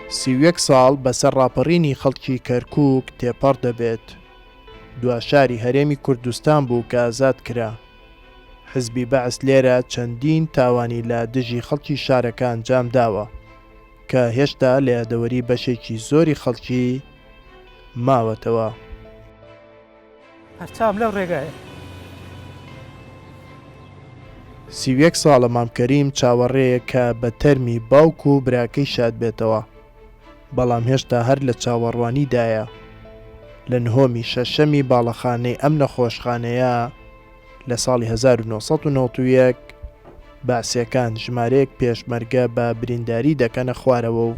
31 ساڵ بەسەر ڕاپەڕینی خەڵکی کەرکووک تێپەڕ دەبێت. دوا شاری هەرێمی کوردستان بوو کە ئازاد کرا. حزبی بەعس لێرە چەندین تاوانی لە دژی خەڵکی شارەکە ئەنجام داوە کە هێشتا لە یادەوەری بەشێکی زۆری خەڵکی ماوەتەوە. هەر چاوم لەو ڕێگایە. 31 ساڵە مام کەریم چاوەڕێیە کە بە تەرمی باوک و براکەی شاد بێتەوە، بەڵام هێشتا هەر لە چاوەڕوانیدایە. لە نهۆمی شەشەمی باڵەخانەی ئەم نەخۆشخانەیە لە ساڵی 1991 بەعسیەکان ژمارەیەک پێشمەرگە بە برینداری دەکەنە خوارەوە و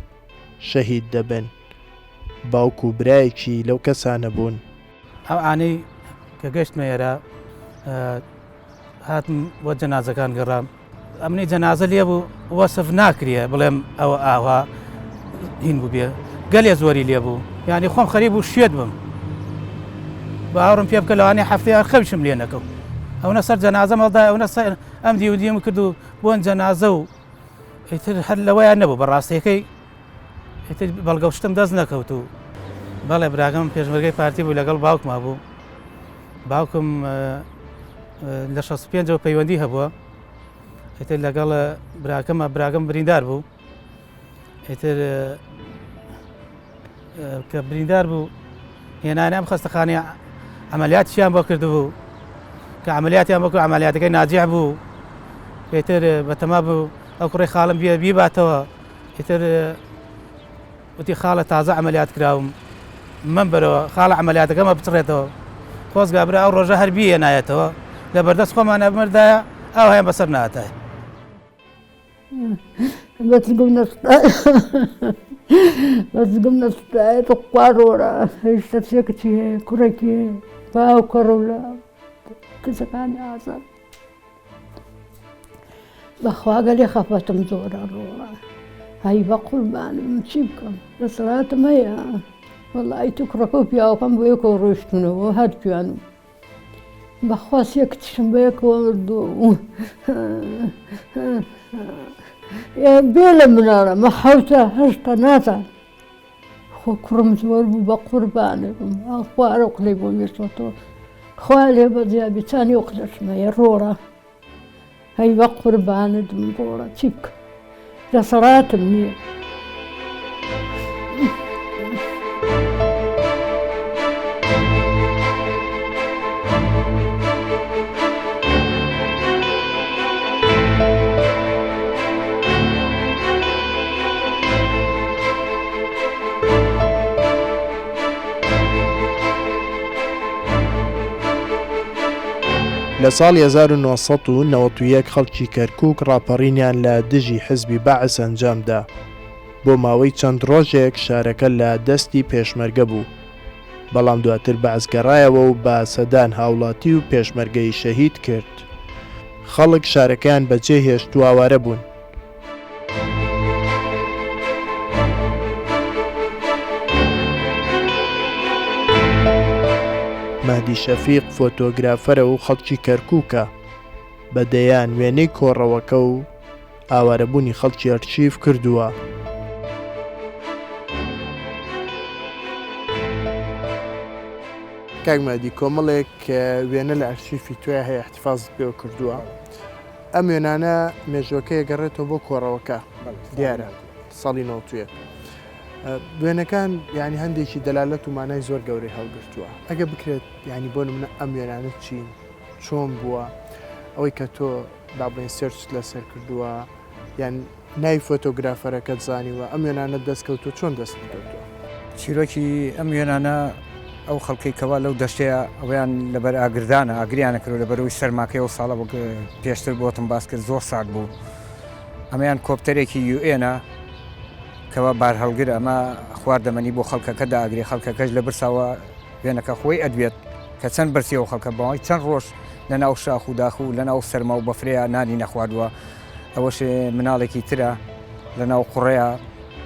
شەهید دەبن. باوک و برایەکی لەو کەسانە بوون. ئەو عانەی کە گەشتمە ئێرە هاتم بۆ جەنازەکان گەڕام ئەمنی جەنازە لێ بوو وەسف ناکرێ بڵێم ئەوە ئاوا هین بوو بێ گەلێ زۆری لێ بوو یعنی خۆم خەریک بوو شێت بم باوەڕم پێ بکە لەوانەیە هەفتەیە هەر خەویشم لێ نەکەوت ئەونە سەر جەنازەم هەڵدا ئەونە سەر ئەم دیو دیم کرد و بۆن جەنازە و ئیتر هەر لەوەیان نەبوو بە ڕاستیەکەی ئیتر بەڵگە و شتم دەست نەکەوت و بەڵێ براگەم پێشمەرگەی پارتی بوو لەگەڵ باوکما بوو باوکم لە 65ەوە پەیوەندی هەبووە ئیتر لەگەڵ براکەمە براگەم بریندار بوو ئیتر کە بریندار بوو هێنانە ئەم خەستەخانەیە عملیاتیان بۆ کردبوو کە عملیاتیان بۆ کرد عملیاتەکەی ناجح بوو پێتر بەتەما بوو ئەو کوڕی خاڵم بێ بیباتەوە ئیتر وتی خاڵە تازە عملیات کراوم مەم بەرەوە خاڵە عملیاتەکەمە بچڕێتەوە خۆزگا برا ئەو ڕۆژە هەر بیێنایەتەوە لە بەردەست خۆمانە بمردایە ئەو هەیە بەسەر ناتای بەسگم بەسگم نەستایە تخوا ڕۆرە هێشتا سێ کچی هەیە کوڕێکی هەیە باوکە ڕۆلە کچەکانی ئازاد بەخوا گەلێ خەفەتم زۆرە ڕۆڵە هەی بە قوربانم چی بکەم دەسەڵاتم هەیە وەڵی تو کوڕەکە و پیاوەکەم بۆ یەکەوە ڕۆیشتونەوە هەردووکیان بەخوا سێ کچشم بەیەکەوە مردووە بێ لە مناڵە مە حەوتە هەشتە نازان خۆ کوڕم زۆر بوو بە قوربانێ بم خوارە قلەی بۆ مێشتەوە خوا لێ بەزیابی چانی و قلەشمەیە ڕۆڵە هەی بە قوربانت بم ڕۆڵە چی بکەم دەسەڵاتم نییە. لە ساڵی 1991 خەڵکی کەرکووک ڕاپەڕینیان لە دژی حزبی بەعس ئەنجامدا. بۆ ماوەی چەند ڕۆژێک شارەکە لە دەستی پێشمەرگە بوو. بەڵام دواتر بەعس گەڕایەوە و بە سەدان هاوڵاتی و پێشمەرگەی شەهید کرد. خەڵک شارەکەیان بەجێهێشت و ئاوارە بوون. مەهدی شەفیق فۆتۆگرافەرە و خەڵکی کەرکووکە، بە دەیان وێنەی کۆڕەوەکە و ئاوارەبوونی خەڵکی ئەرشیف کردووە. کاک مەهدی کۆمەڵێک وێنە لە ئەرشیفی تۆیا هەیە احتفاظت پێوە کردووە. ئەم وێنانە مێژوەکەی گەڕێتەوە بۆ کۆڕەوەکە دیارە ساڵی 91 وێنەکان یعنی هەندێکی دەلالەت و مانای زۆر گەورەی هەڵگرتووە ئەگە بکرێت یعنی بۆ نمونە ئەم وێنانە چین چۆن بووە ئەوەی کە تۆ با بڵێن search ت لەسەر کردووە یان ناوی فۆتۆگرافەرەکەت زانیوە ئەم وێنانەت دەست کەوتووە چۆن دەست کەوتووە؟ چیرۆکی ئەم وێنانە ئەو خەڵکەی کەوا لەو دەشتەیە ئەویان لەبەر ئاگردانە ئاگریانە کرد لەبەرەوەی سەرماکەی ئەو ساڵە وەک پێشتر بۆتم باس کرد زۆر سارد بوو ئەمەیان کۆپتەرێکی یوئێنە کەوا بارهەڵگر ئەمە خواردەمەنی بۆ خەڵکەکە داگرێ خەڵکەکەش لە برساوە وێنەکە خۆی ئەدوێت کە چەند برسی ئەو خەڵکە بەوەی چەند ڕۆژ لە ناو شاخ و داخ و لە ناو سەرما و بەفرەیە نانی نەخواردووە ئەوەش مناڵێکی ترە لە ناو قوڕەیە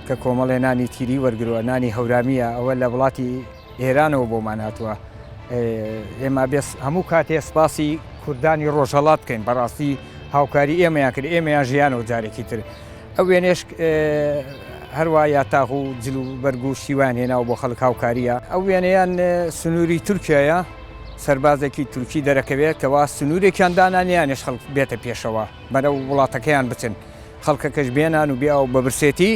کە کۆمەڵێ نانی تیری وەرگروە نانی هەورامیە ئەوە لە وڵاتی ئێرانەوە بۆمان هاتووە ئێمە بێ هەموو کاتێ سپاسی کوردانی ڕۆژهەڵات بکەین بەڕاستی هاوکاری ئێمەیان کرد ئێمەیان ژیانەوە جارێکی تر ئەو وێنێش. هەروا یاتاغ و جل و بەرگ و شیوان هێناوە بۆ خەڵک هاوکاریە. ئەو وێنەیان سنووری تورکیایە سەربازێکی تورکی دەرەکەوێت کەوا سنوورێکیان دانا نیانێش خەڵک بێتە پێشەوە بەرەو وڵاتەکەیان بچن خەڵکەکەش بێ نان و بێ ئاو بە برسێتی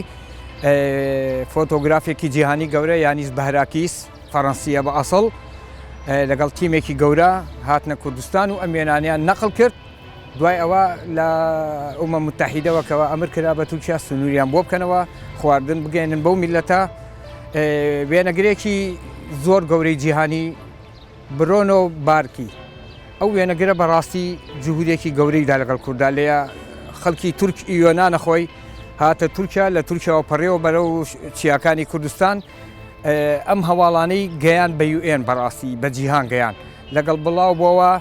فۆتۆگرافێکی جیهانی گەورە یانیس بەهراکیس فەڕەنسیە بە ئەسڵ لەگەڵ تیمێکی گەورە هاتنە کوردستان و ئەم وێنانیان نەقل کرد دوای ئەوە لە ئومە متحیدەوە کەەوە ئەمر کرا بە تورکیا سنووریان بۆ بکەنەوە خواردن بگەێنن بەو میلەتە وێنەگرێکی زۆر گەورەی جیهانی برۆنۆ بارکی ئەو وێنەگرە بەڕاستی جهودێکی گەورەی دا لەگەڵ کوردا لێ خەڵکی تورک یۆنانە خۆی هاتە تورکیا لە تورکیاوە پەڕیەوە بەرەو چیاکانی کوردستان ئەم هەواڵانەی گەیان بە یوئێن بەڕاستی بە جیهان گەیان لەگەڵ بڵاو بۆەوە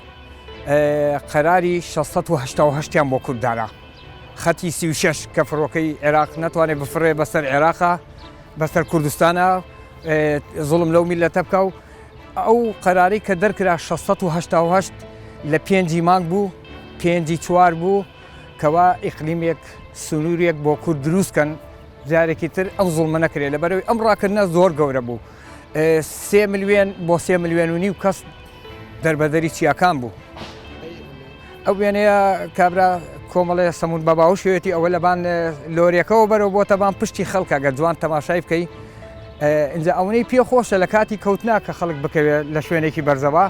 قەراری 688یان بۆ کورددانا خەتی 36 کە فڕۆکەی عێراق ناتوانێت بفڕێ بەسەر عێراقا بەسەر کوردستانە زوڵم لەو میلەتە بکە و ئەو قەرارەی کە دەرکرا 688 لە پێنجی مانگ بوو، پێنجی چوار بوو، کەوا ئیقلیمێک سنوورێک بۆ کورد دروست کەن، جارێکی تر ئەو زوڵمە نەکرێت، لەبەرئەوەی ئەم ڕاکردنە زۆر گەورە بوو، سێ ملیۆن بۆ سێ ملیۆن و نیو کەس دەربەدەری چیاکان بوو. ئەو وێنەیە کابرا کۆمەڵێ سەمون بە باوشێتی ئەوە لەبان لۆرێکەوە بەرەوە بۆتە بان پشتی خەڵکە گەر جوان تەماشای بکەی اینجا ئەوەی پێ خۆشە لە کاتی کەوتنا کە خەڵک بکەوێت لە شوێنێکی بەرزەوە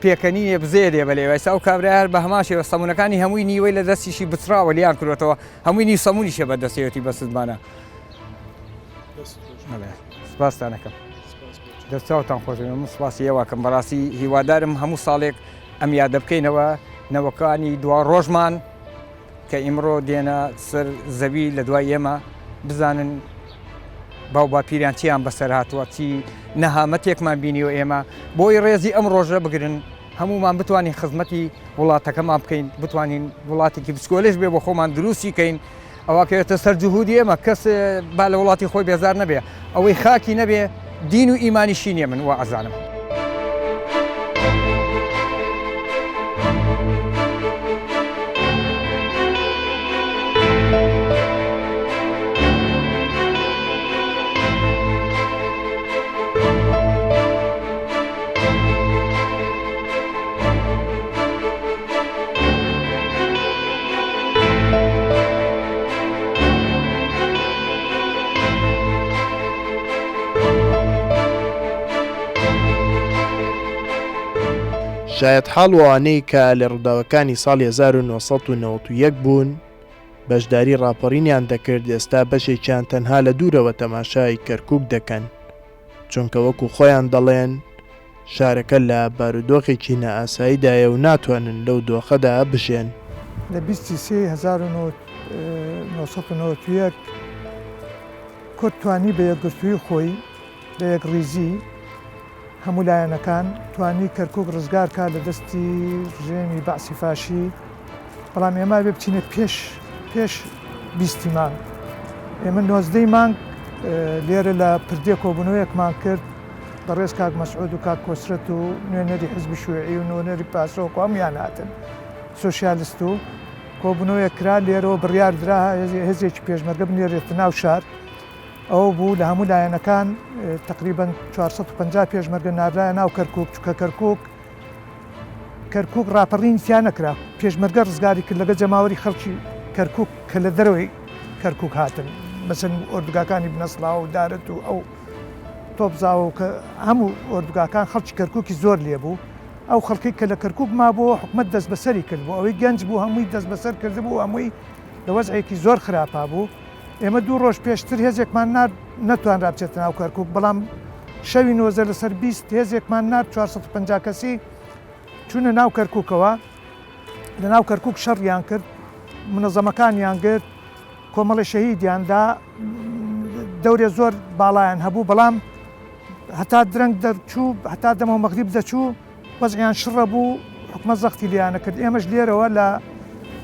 پێکەنینێ بزێ لێ بەلێ وایسا ئەو کابرا هەر بە هەمان شێوە سەمونەکانی هەمووی نیوەی لە دەستیشی بچراوە لیان کرۆتەوە هەمووی نیو سەمونیشە بە دەستێتی بەسزمانە سپاستانەکەم دەستچاوتان خۆش من سپاسی ئێوەکەم بەڕاستی هیوادارم هەموو ساڵێک ئەم یادە بکەینەوە نەوەکانی دوا ڕۆژمان کە ئیمڕۆ دێنە سەر زەوی لە دوای ئێمە بزانن باو باپیریان چیان بەسەر هاتووە چی نەهامەتێکمان بینیوە ئێمە بۆی ڕێزی ئەم ڕۆژە بگرن هەمومان بتوانین خزمەتی وڵاتەکەمان بکەین بتوانین وڵاتێکی بچکۆلش بێ بۆ خۆمان دروستی کەین ئەوە کەوێتە سەر جهودی ئێمە کەس با لە وڵاتی خۆی بێزار نەبێ ئەوەی خاکی نەبێ دین و ئیمانیشی نییە من وا ئەزانم. شایەتحاڵ و ئەوانەی کە لە ڕووداوەکانی ساڵی 1991 بوون، بەشداری ڕاپەڕینیان دەکرد، ئێستا بەشێکیان تەنها لە دوورەوە تەماشای کەرکووک دەکەن، چونکە وەکو خۆیان دەڵێن، شارەکە لە بارودۆخێکی نائاساییدایە و ناتوانن لەو دۆخەدا بژێن. لە 20 ی سێی 1991 کورد توانی بە یەکگرتوویی خۆی، بە یەکڕیزی هەموو لایەنەکان، توانی کەرکووک ڕزگار کا لە دەستی ڕژێمی بەعسی فاشی، بەڵام ئێمە ئەبێ بچینە پێش پێش بیستی مانگ. ئێمە نۆزدەی مانگ لێرە لە پردێ کۆبوونەوەیەکمان کرد، بەڕێز کاک مەسعود و کاک کۆسرەت و نوێنەری حزبی شیوعی و نوێنەری پاسۆک و هەموویان هاتن سۆسیالست و کۆبوونەوەیەک کرا لێرەوە بڕیار درا هێزێکی پێشمەرگە بنێرێتە ناو شار ئەوە بوو لە هەموو لایەنەکان تقریبا 450 پێشمەرگە نارایە ناو کەرکک چکە کەرکک کەرکک ڕاپەڕین تیا نەکرا پێشمەرگە ڕزگاری کرد لەگە جەماوەری خەڵکی کەرکک کە لە دەرەوەی کەرکک هاتن مەسن ئۆردوگاکانی بنەسڵاوە و دارەت و ئەو تۆپزاوە و کە هەموو ئۆردوگاکان خەڵکی کەرکوکی زۆر لێ بوو ئەو خەڵکی کە لە کەرکوک مابووەوە حکومەت دەستبەسەری کردبوو ئەوەی گەنج بوو هەمووی دەستبەسەر کردبوو هەمووی لە وەزعێکی زۆر خراپا بوو ئێمە دوو ڕۆژ پێشتر هێزێکمان نارد نەتوانرا بچێتە ناو کەرکوک بەڵام شەوی 19 لەسەر 20 هێزێکمان نارد 450 کەسی چوونە ناو کەرکوکەوە لە ناو کەرکوک شەڕیان کرد منەزەمەکانیان گرت کۆمەڵی شەهیدیان دا دەورێ زۆر باڵایان هەبوو بەڵام هەتا درەنگ دەرچوو هەتا دەمەوە مەغریب دەچوو وەزعیان شڕە بوو حکومەت زەختی لیانە کرد ئێمەش لێرەوە لە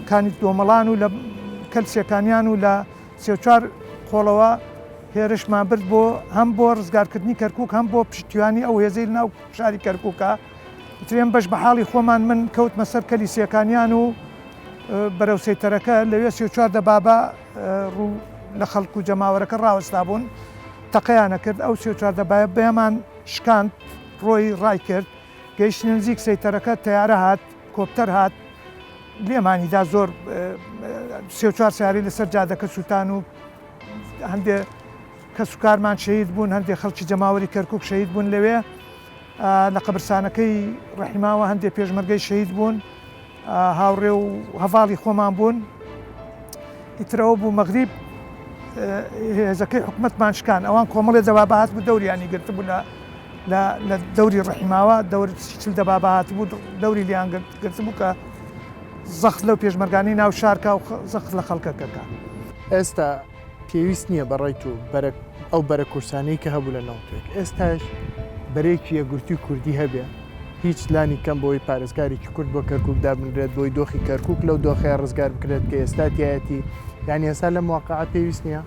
کانی دۆمەڵان و لە کەلسێکانیان و لە سێ چوار قۆڵەوە هێرشمان برد بۆ هەم بۆ ڕزگارکردنی کەرکک هەم بۆ پشتیوانی ئەو هێزەی ناو شاری کەرکووکە ترێن بەش بە حاڵی خۆمان من کەوتمە سەر کەلی سێکانیان و بەرەو سەیتەرەکە لەوێ 34 دەبابە ڕوو. لە خەڵک و جەماوەرەکە ڕاوەستا بوون تەقەیانە کرد ئەو سێ چوار دەبابەیەمان شکاند ڕۆی ڕای کرد گەیشتنە نزیک سەیتەرەکە تەیارە هات کۆپتەر هات لێمانی دا زۆر سێ چوار سیارەی لەسەر جادەکە سووتان و هەندێ کەسوکارمان شەهید بوون، هەندێک خەڵکی جەماوەری کەرکوک شەهید بوون لەوێ، لە قەبرسانەکەی ڕەحیماوە هەندێک پێشمەرگەی شەهید بوون، هاوڕێ و هەڤاڵی خۆمان بوون. ئیتر ئەوە بوو مەغریب هێزەکەی حکومەتمان شکان، ئەوان کۆمەڵێ دەبابە هاتبوو دەوریانی گرتبوو لە لە دەوری ڕەحیماوە، دەور 40 دەبابە هاتبوو دەوری لیان گرتبوو کە زەخت لەو پێشمەرگانەی ناو شار کا و زەخت لە خەڵکەکە کا. ئێستا پێویست نییە بە ڕای تۆ بەرە ئەو بەرە کورسانەی کە هەبوو لە نەوتێک ئێستاش بەرەیەکی یەکگرتووی کوردی هەبێ هیچ لانی کەم بۆی پارێزگارێکی کورد بۆ کەرکک دابنرێت بۆی دۆخی کەرکک لەو دۆخەیە ڕزگار بکرێت کە ئێستا تایەتی یعنی ئێستا لەم واقعە پێویست نییە؟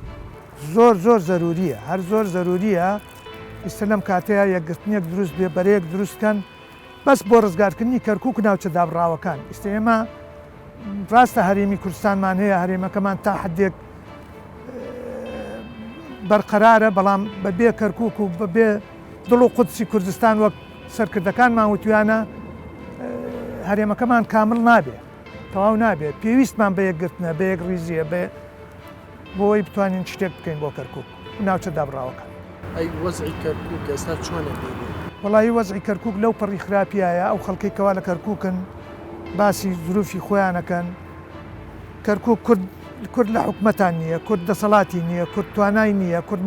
زۆر زۆر زەروریە هەر زۆر زەروریە ئیستا لەم کاتەیا یەکگرتنێک دروست بێ بەرەیەک دروست کەن بەس بۆ ڕزگارکردنی کەرکوک و ناوچە دابڕاوەکان. ئیستا ئێمە ڕاستە هەرێمی کوردستانمان هەیە، هەرێمەکەمان تا حدێک بەرقەرارە، بەڵام بە بێ کەرکوک و بە بێ دڵ و قودسی کوردستان وەک سەرکردەکانمان وتویانە هەرێمەکەمان کامڵ نابێ، تەواو نابێ. پێویستمان بە یەکگرتنە، بە یەکڕیزییە، بە بۆی بتوانین شتێک بکەین بۆ کەرکوک و ناوچە دابڕاوەکان. ئەی وەزعی کەرکوک ئێستا چۆن ئەبینی؟ وەڵایی وەزعی کەرکوک لەو پەڕی خراپیایە، ئەو خەڵکەی کەوا لە کەرکوکن باسی زروفی خۆیان ئەکەن، کەرکوک کورد کورد لە حکومەتان نییە، کورد دەسەڵاتی نییە، کورد توانای نییە، کورد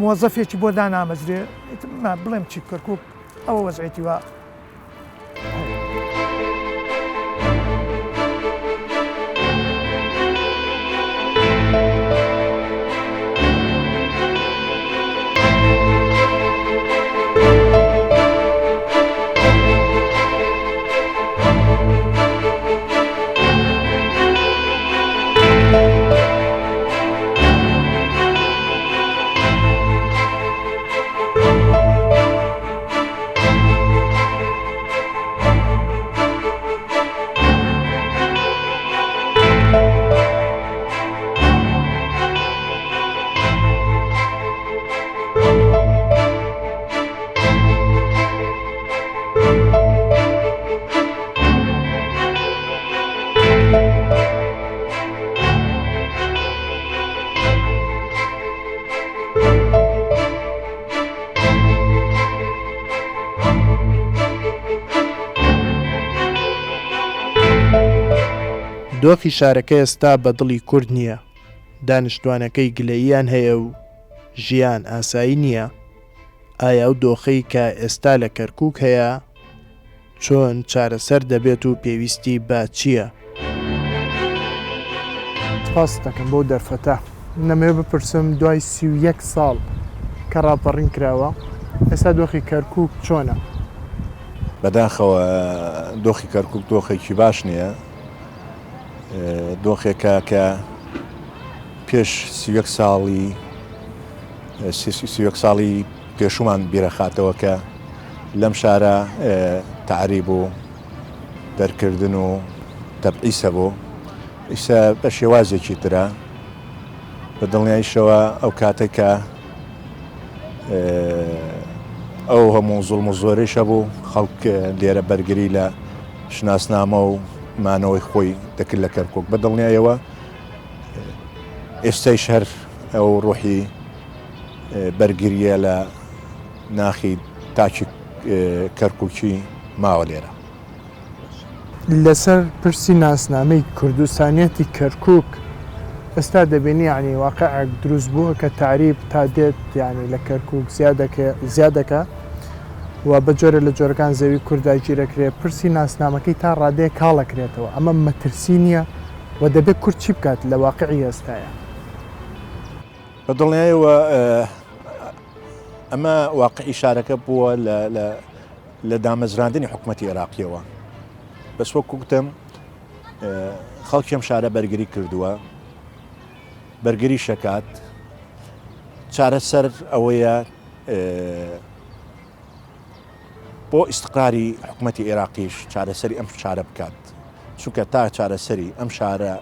موەزەفێکی بۆ دانامەزرێ، ئیتر بڵێم چی کەرکوک ئەوە وەزعێتی وا. دۆخی شارەکە ئێستا بە دڵی کورد نییە، دانیشتوانەکەی گلەییان هەیە و ژیان ئاسایی نییە، ئایا ئەو دۆخەی کە ئێستا لە کەرکووک هەیە چۆن چارەسەر دەبێت و پێویستی بە چییە؟ سپاست دەکەم بەو دەرفەتە. دەمەوێت بپرسم دوای 31 ساڵ کە ڕاپەڕین کراوە، ئێستا دۆخی کەرکووک چۆنە؟ بەداخەوە دۆخی کەرکووک دۆخێکی باش نییە. دۆخێکە کە پێش 31 ساڵی 31 ساڵی پێشوومان بیرەخاتەوە کە لەم شارە تەعریب و دەرکردن و تەبعیس هەبوو، ئیستا بە شێوازێکی ترە. بە دڵنیاییشەوە ئەو کاتەی کە ئەو هەموو زوڵم و زۆرەیش هەبوو، خەڵک لێرە بەرگری لە شناسنامە و مانەوەی خۆی دەکرد لە کەرکووک. بە دڵنیایەوە ئێستایش هەر ئەو ڕۆحی بەرگرییە لە ناخی تاکی کەرکوکی ماوە لێرە. لەسەر پرسی ناسنامەی کوردستانیەتی کەرکوک ئێستا دەبینی یانی واقعێک دروست بووە کە تەعریب تا دێت یانی لە کەرکوک زیاد دەکا و بە جۆرە لە جۆرەکان زەوی کورد داگیرەکرێ پرسی ناسنامەکەی تا ڕادەیەک کاڵەکرێتەوە ئەمە مەترسی نییە و دەبێت کورد چی بکات لە واقعی ئێستایا؟ بە دڵنیایەوە ئەمە واقعی شارەکە بووە لە دامەزراندنی حکوومەتی عێراقیەوە بەس وەکو گوتم خەڵکی ئەم شارە بەرگری کردووە بەرگری شەکات چارەسەر ئەوەیە بۆ ئیستقراری حکوومەتی عێراقیش چارەسەری ئەم شارە بکات. چونکە تا چارەسەری ئەم شارە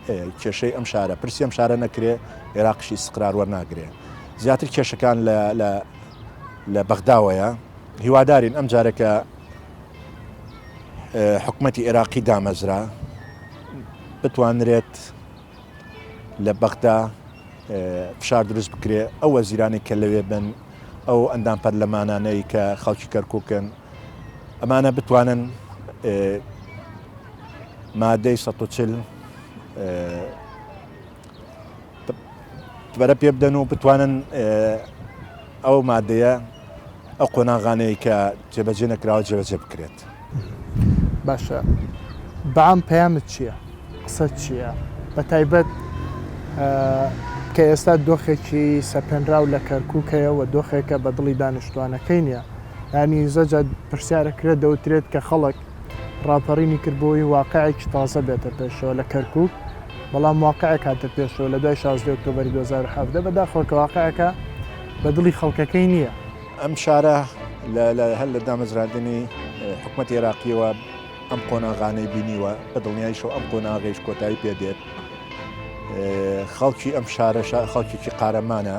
کێشەی ئەم شارە پرسی ئەم شارە نەکرێ عێراقیش ئیستقرار وەرناگرێ زیاتر کێشەکان لە لە لە بەغداوەیە هیوادارین ئەم جارەکە حکومەتی عێراقی دامەزرا بتوانرێت لە بەغدا فشار دروست بکرێ ئەو وەزیرانەی کە لەوێ بن ئەو ئەندام پەرلەمانانەی کە خەڵکی کەرکوکن ئەمانە بتوانن مادەی 140 بەرە پێ بدەن و بتوانن ئەو مادەیە ئەو قۆناغانەی کە جێبەجێ نەکراوە جێبەجێ بکرێت. باشە بەعام پەیامت چییە؟ قسەت چییە؟ بە تایبەت کە ئێستا دۆخێکی سەپێنراو لە کەرکوک هەیە و دۆخێکە بە دڵی دانیشتوانەکەی نییە. یانی زۆر جار پرسیارە کرێت دەوترێت کە خەڵک ڕاپەڕینی کرد بۆی واقعێکی تازە بێتە پێشەوە لە کەرکوک بەڵام واقعێک هاتە پێشەوە لە دوای 16 ئۆکتۆبەری 2017 بەداخەوە کە واقعەکە بە دڵی خەڵکەکەی نییە. ئەم شارە هەر لە دامەزراندنی حکومەتی عێراقیەوە ئەم قۆناغانەی بینیوە، بە دڵنیاییشەوە ئەم قۆناغەیش کۆتایی پێ دێت. خەڵکی ئەم شارە خەڵکێکی قارەمانە،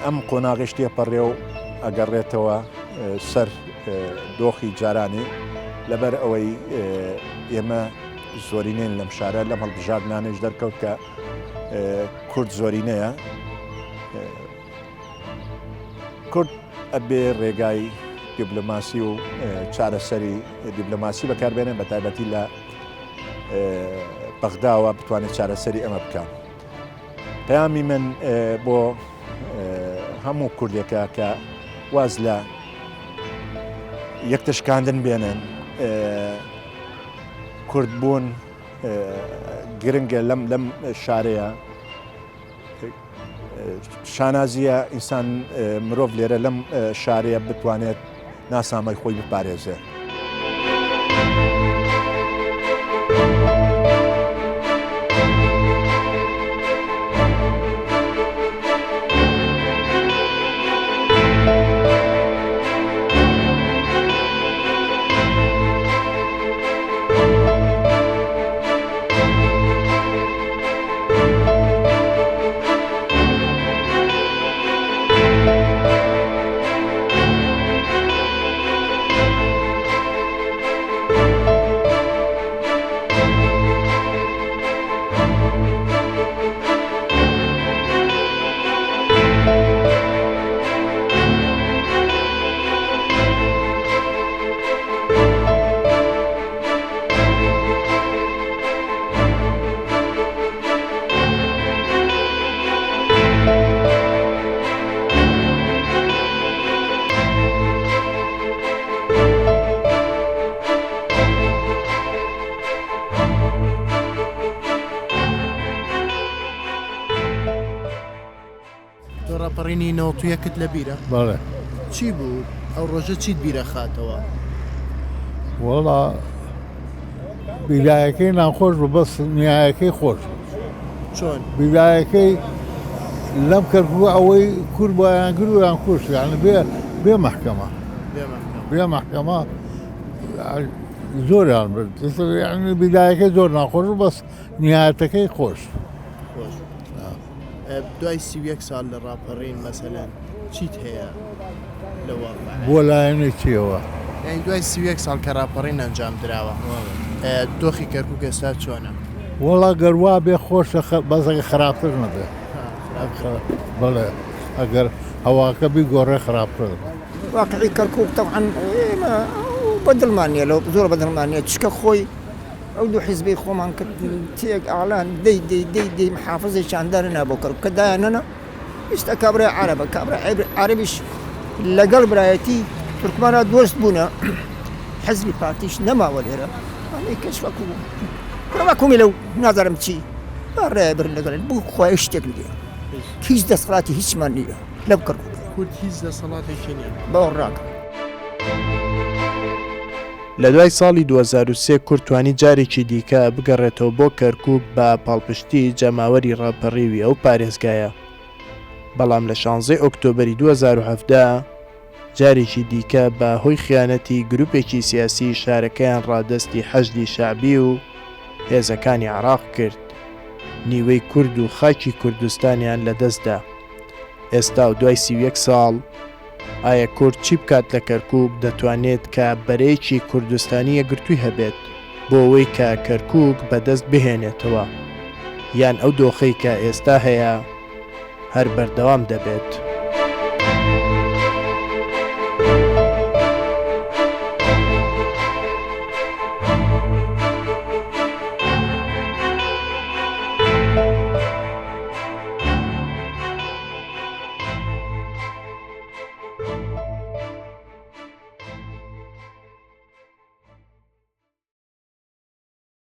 ئەم قۆناغیش تێپەڕێ و ئەگەڕێتەوە سەر دۆخی جارانی لەبەر ئەوەی ئێمە زۆرینەین لەم شارە لەم هەڵبژاردنانەیش دەرکەوت کە کورد زۆرینەیە. کورد ئەبێ ڕێگای دیبلۆماسی و چارەسەری دیبلۆماسی بەکاربێنێ بە تایبەتی لە بەغداوە بتوانێت چارەسەری ئەمە بکە. پەیامی من بۆ هەموو کوردێکە کە واز لە یەکترشکاندن بێنن کورد بوون گرنگە لەم لەم شارەیە شانازیە ئینسان مرۆڤ لێرە لەم شارەیە بتوانێت ناسنامەی خۆی بپارێزێ. تۆ ڕاپەڕینی نەوەتویەکت لە بیرە؟ بەڵێ. چی بوو؟ ئەو ڕۆژە چیت بیرە خاتەوە؟ وەڵا بیدایەکەی ناخۆش بوو بەس نیایەکەی خۆش بوو. چۆن؟ بیدایەکەی لەم کەرکووکە ئەوەی کورد بۆیان کرد و یان کوشت یانی بێ بێ مەحکەمە بێ مەحکەمە زۆریان برد یانی بیدایەکەی زۆر ناخۆش بوو بەس نیهایەتەکەی خۆش خۆش دوای 31 ساڵ لە ڕاپەڕین مەسەلەن چیت هەیە لە واقع؟ بۆ لایەنی چیەوە؟ یانی دوای 31 ساڵ کە ڕاپەڕین ئەنجام دراوە دۆخی کەرکوک ئێستا چۆنە؟ وەڵا گەر وا بێ خۆشە بەس ئەگەر خراپتر نەبێ بەڵێ ئەگەر هەواکە بیگۆڕێ خراپتر دەبێ. واقعی کەرکوک تەبعەن ئێمە بەدڵمان نییە لەو زۆر بەدڵمان نییە چکە خۆی ئەو دوو حیزبەی خۆمان کە تێک ئاڵان دەی دەی دەی دەی محافزێکیان دانەنا بۆ کەرکوک کە دایانەنا ئیستا کابرای عەرەبە کابرا عەرەبیش لەگەڵ برایەتی تورکمانە دۆست بوونە حزبی پارتیش نەماوە لێرە ئەمەی کەس وەکو کوڕە کومی لەو نازانم چی ڕێ بر لەگەڵ بوو خۆی شتێک نییە هیچ دەسەڵاتی هیچمان نییە لەم کەرکوک کورد هیچ دەسەڵاتێکی نییە باوەڕ ناکەم. لە دوای ساڵی 2003 کورد توانی جارێکی دیکە بگەڕێتەوە بۆ کەرکوک بە پاڵپشتی جەماوەری ڕاپەڕیوی ئەو پارێزگایە، بەڵام لە شانزەی ئۆکتۆبەری 2017 جارێکی دیکە بە هۆی خیانەتی گروپێکی سیاسی شارەکەیان ڕادەستی حەشدی شەعبی و. هێزەکانی عێراق کرد، نیوەی کورد و خاکی کوردستانیان لەدەستدا. ئێستا و دوای 31 ساڵ، ئایا کورد چی بکات لە کەرکوک دەتوانێت کە بەرەیەکی کوردستانی یەکگرتووی هەبێت بۆ ئەوەی کە کەرکوک بەدەست بهێنێتەوە یان ئەو دۆخەی کە ئێستا هەیە هەر بەردەوام دەبێت؟